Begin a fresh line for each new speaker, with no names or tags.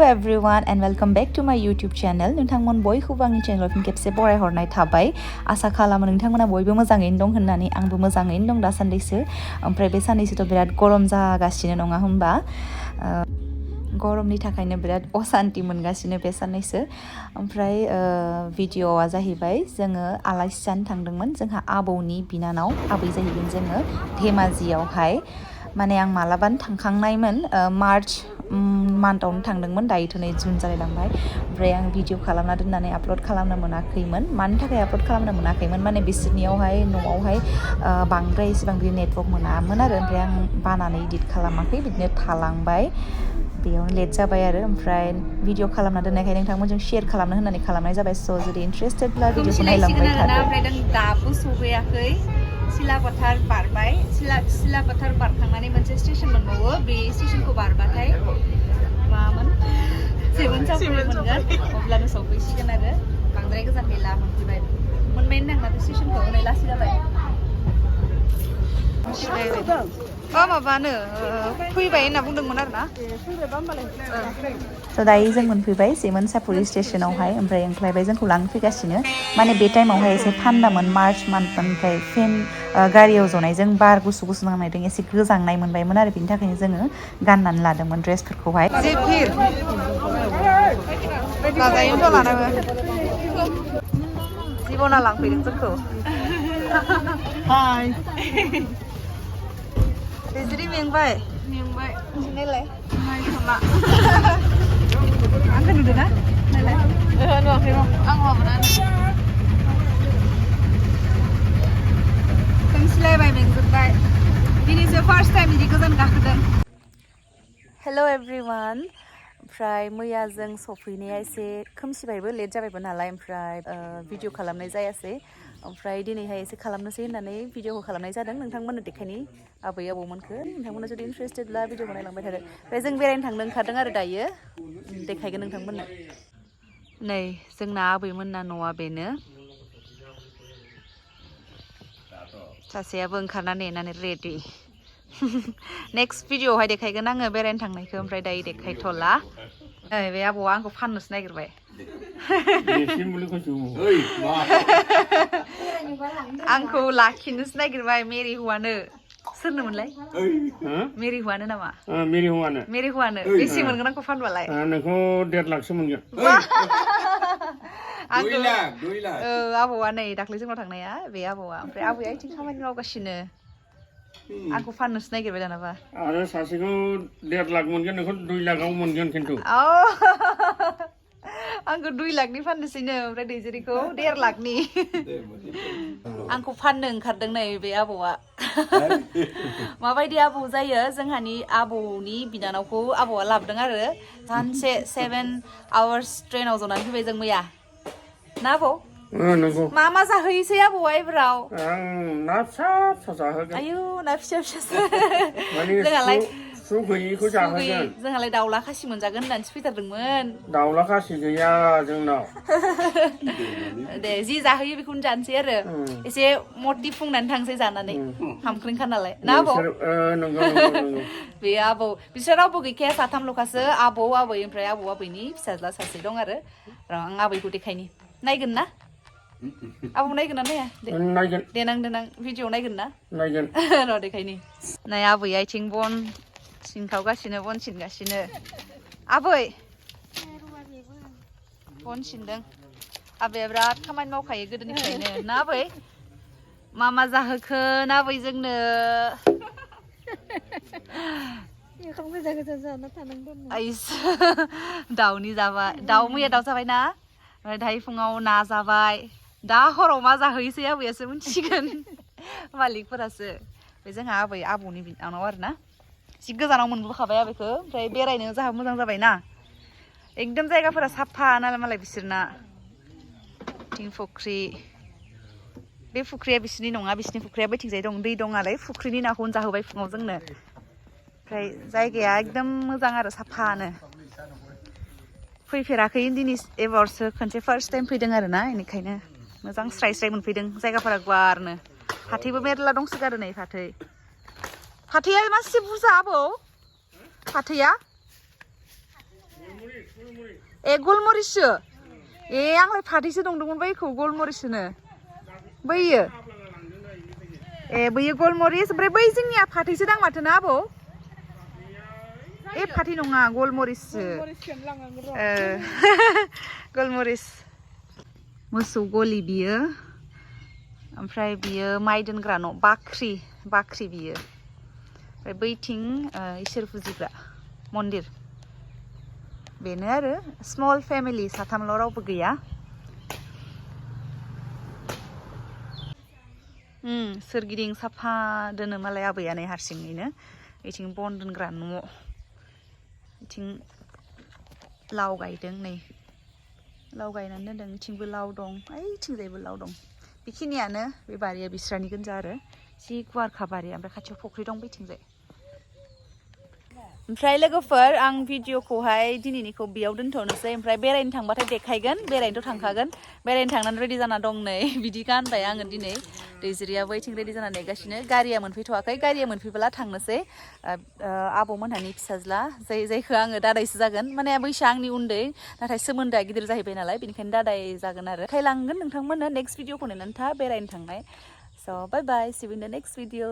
everyone and welcome back to my YouTube channel. नोंथांमोन बयखौबो आंनि चेनेलाव फिन खेबसे बरायहरनाय थाबाय। आसा खालामो नोंथांमोना बयबो मोजाङैनो दं होननानै आंबो मोजाङैनो दं दासान्दिसो। ओमफ्राय बे साननैसोथ' बिराद गरम जागासिनो नङा होमबा? गरमनि थाखायनो बिराद असान्ति मोनगासिनो बे साननैसो। ओमफ्राय भिडिअआ जाहैबाय जोङो आलासि जानो थांदोंमोन जोंहा आबौनि बिनानाव आबै जाहैगोन जोङो धेमाजियावहाय। माने आं मालाबानो थांखांनायमोन मार्च मान्थआवनो थांदोंमोन दायोथ' नै जुन जालायलांबाय। ओमफ्राय आं भिडिअ खालामना दोननानै आपल'ड खालामनो मोनाखैमोन। मानि थाखाय आपल'ड खालामनो मोनाखैमोन माने बिसोरनियावहाय न'आवहाय बांद्राय एसेबां बिदि नेटवर्क मोनामोन आरो। ओमफ्राय आं बानानै इदिट खालामाखै बिदिनो थालांबाय। बेयावनो लेट जाबाय आरो ओमफ्राय भिडिअ खालामना दोननायखाय नोंथांमोनजों शेयार खालामनो होननानै खालामनाय जाबाय। स' जुदि इन्ट्रेस्टेडब्ला भिडिअखौ नायलांबाय थादो।
ओमफ्राय जों दाबो सौफैयाखै सिलापथार बारबाय। सिलापथार बारखांनानै मोनसे स्टेसन मोनबावो। बे स्टेसनखौ बारबाथाय मामोन सेमोनसापुरि मोनगोन अब्लानो सौफैसिगोन आरो। बांद्राय गोजान गैला मोनफैबाय। मोनबायनो नांला बे स्टेसनखौ नै लासै जाबाय। माबानो फैबाय होनना बुंदोंमोन आरो ना।
स' दायो जों मोनफैबाय सेमोनसापुरि स्टेसनावहाय। ओमफ्राय ओंख्लायबाय जोंखौ लांनो फैगासिनो। माने बे टाइमावहाय एसे थान्दामोन मार्च मान्थ ओमफ्राय फेन गारियाव जनायजों बार गुसु गुसु नांनायजों एसे गोजांनाय मोनबायमोन आरो बिनि थाखायनो जोङो गाननानै लादोंमोन ड्रेसफोरखौहाय।
लाजायोथ' लानाङो।
जिबना लांफैदों जोंखौ।
हाय
बेजों मेंबाय नायलाय
खोमा आंखौ नुदों ना नायलाय नुवाखै र' आं माबानानै खोमसिलायबाय मेंजोब्बाय। दिनैसो फार्स्ट टाइम बिदि गोजान गाखोदों।
हेल' एभ्रिवान। ओमफ्राय मैया जों सफैनाया एसे खोमसिबायबो लेट जाबायबो नालाय ओमफ्राय भिडिअ खालामनाय जायासै। ओमफ्राय दिनैहाय एसे खालामनोसै होननानै भिडिअखौ खालामनाय जादों नोंथांमोननो देखायनि आबै आबौमोनखो। नोंथांमोना जुदि इन्ट्रेस्टेडब्ला भिडिअखौ नायलांबाय थादो। ओमफ्राय जों बेरायनो थांनो ओंखारदों आरो दायो देखायगोन नोंथांमोननो। नै जोंना आबैमोनना न'आ बेनो। सासेयाबो ओंखारना नेनानै रेडि। नेक्स्ट भिडिअआवहाय देखायगोन आङो बेरायनो थांनायखौ। ओमफ्राय दायो देखायथ'ला। नै बे आबौआ आंखौ फाननोसो नागिरबाय। आंखौ लाखिनोसो नागिरबाय मेरि हौवानो। सोरनोमोनलाय मेरि हौवानो नामा? मेरि हौवानो बेसे मोनगोन आंखौ फानबालाय?
नोंखौ 1.5 लाखसो मोनगोन।
आबौआ नै दाख्लै जोंनाव थांनाया बे आबौआ। ओमफ्राय आबौआ इथिं खामानि मावगासिनो आंखौ फाननोसो नागिरबाय दानाबा।
आरो सासेखौ 1.5 लाख मोनगोन नोंखौ 2 लाखआव मोनगोन खिन्थु।
आंखौ 2 लाखनि फाननोसैनो ओमफ्राय दैजिरिखौ 1.5 लाखनि। आंखौ फाननो ओंखारदों नै बे आबौआ। माबायदि आबौ जायो जोंहानि आबौनि बिनानावखौ आबौआ लाबोदों आरो। सानसे 7 आवार्स ट्रेनाव जनानै फैबाय जों मैया ना आबौ?
नंगौ।
मा जाहैसै आबौआ एबाराव?
आं ना फिसा फिसा जाहोगोन।
आयु ना फिसा फिसासो।
जोंहालाय सु गैयिखौ जाहोगोन।
जोंहालाय दाउला खासि मोनजागोन होननानैसो फैथारदोंमोन।
दाउला खासि गैया जोंनाव।
दे जि जाहोयो बेखौनो जानोसै आरो। एसे मटि फुंनानै थांसै जानानै हामख्रेंखा नालाय ना आबौ?
नंगौ।
बे आबौ बिसोर रावबो गैखाया साथामल'खासो आबौ आबै ओमफ्राय आबौ आबैनि फिसाज्ला सासे दं आरो। आं आबैखौ देखायनि नायगोन ना आबौ नायगोन ना नाया?
नायगोन।
देनां भिडिअ नायगोन ना?
नायगोन।
र' देखायनि। नाय आबैया आथिं बन सिनखावगासिनो बन सिनगासिनो। आबै बन सिनदों। आबैया बिराद खामानि मावखायो गोदोनिफ्रायनो ना आबै? मा जाहोखो ना आबै जोंनो? दाउनि जाबाय मैया दाउ जाबायना ओमफ्राय दाहाय फुङाव ना जाबाय। दा हराव मा जाहैसै आबैयासो मिथिगोन मालिकफोरासो। बे जोंहा आबौनि बिनानाव आरो ना। एसे गोजानाव मोनबोखाबाय आबैखौ ओमफ्राय बेरायनो जोंहा मोजां जाबायना। एकदम जायगाफोरा साफा नालाय मालाय बिसोरना। फुख्रि बे फुख्रिया बिसोरनि नङा बिसोरनि फुख्रिया बैथिंजाय दं दै दं नालाय फुख्रिनि नाखौनो जाहोबाय फुङाव जोंनो। ओमफ्राय जायगाया एकदम मोजां आरो साफानो। फैफेराखै दिनै एबारसो खनसे फार्स्ट टाइम फैदों आरो ना बेनिखायनो मोजां स्राय स्राय मोनफैदों जायगाफोरा गुवारनो। फाथैबो मेरला दंसोगारो नै फाथैया मासे बुरजा आबौ फाथैया
ए गलमरिससो ए आंलाय फाथैसो दंदोंमोन बैखौ गलमरिससोनो बैयो ए बैयो गलमरिस ओमफ्राय बै जोंनिया फाथैसो दां माथो ना आबौ ए फाथै नङा गलमरिससो गलमरिस मोसौ गलि बियो ओमफ्राय बियो माइ दोनग्रा न' बाख्रि बियो ओमफ्राय बैथिं इसोर फुजिग्रा मन्दिर बेनो आरो स्मल फेमिलि साथामल' रावबो गैया सोरगिदिं साफा दोनो मालाय आबैयानो हारसिङैनो बेथिं बन दोनग्रा न' बिथिं लाव गायदों नै लाव गायनानै दोनदों बिथिंबो लाव दं ओइथिंजायबो लाव दं बेखिनियानो बे बारिया बिस्रानि गोनजा आरो जि गुवारखा बारिया ओमफ्राय खाथियाव फुख्रि दं बैथिंजाय ओमफ्राय लोगोफोर आं भिडिअखौहाय दिनैनिखौ बेयाव दोनथ'नोसै ओमफ्राय बेरायनो थांबाथाय देखायगोन बेरायनोथ' थांखागोन बेरायनो थांनानै रेडि जाना दं नै बिदि गानबाय आङो दिनै दैजिरियाबो बैथिं रेडि जाना नेगासिनो गारिया मोनफैथ'वाखै गारिया मोनफैब्ला थांनोसै आबौमोनहानि फिसाज्ला जायखौ आङो दादायसो जागोन माने बैसोआ आंनि उन्दै नाथाय सोमोन्दोआ गिदिर जाहैबाय नालाय बेनिखायनो दादाय जागोन आरो खाय लांगोन नोंथांमोननो नेक्स्ट भिडिअखौ नेनानै था बेरायनो थांनाय स' बाय बाय सि U in the next video